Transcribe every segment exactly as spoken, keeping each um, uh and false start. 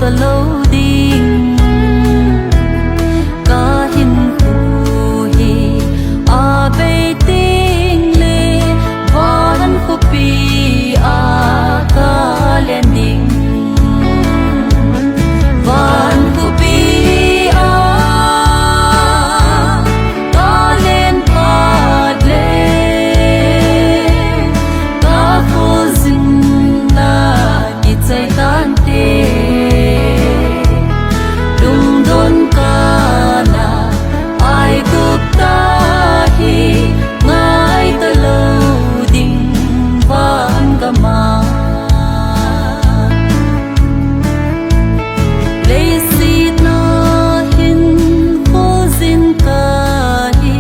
talou ding. Ka hinkhuh hi a bei ding le, van khupi a ka len ding. Van khupi a ka len pat le, ka khuzinna ki chai tante, lungdon kana Aigupta hi ngai talou ding van ka ma. Lei sietna hin khuzin ka hi,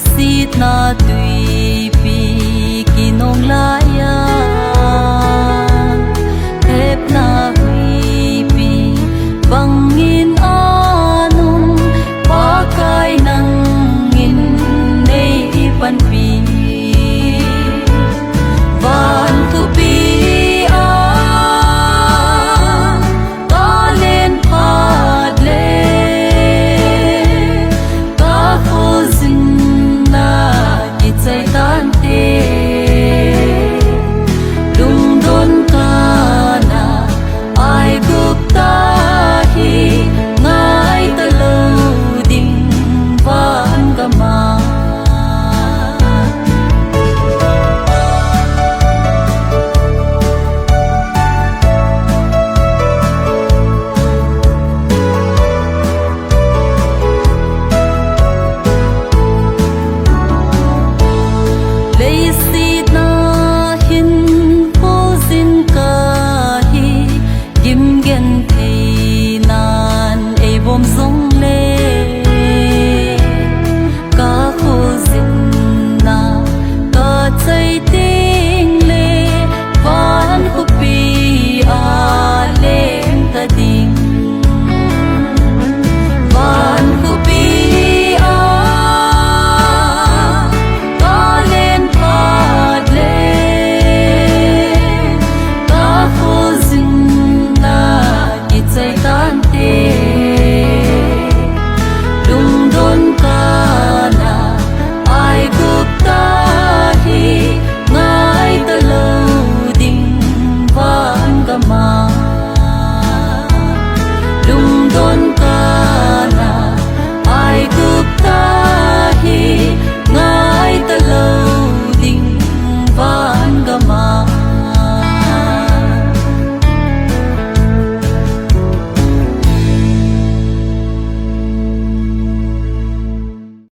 sietna tuipi ki nong laia, hepna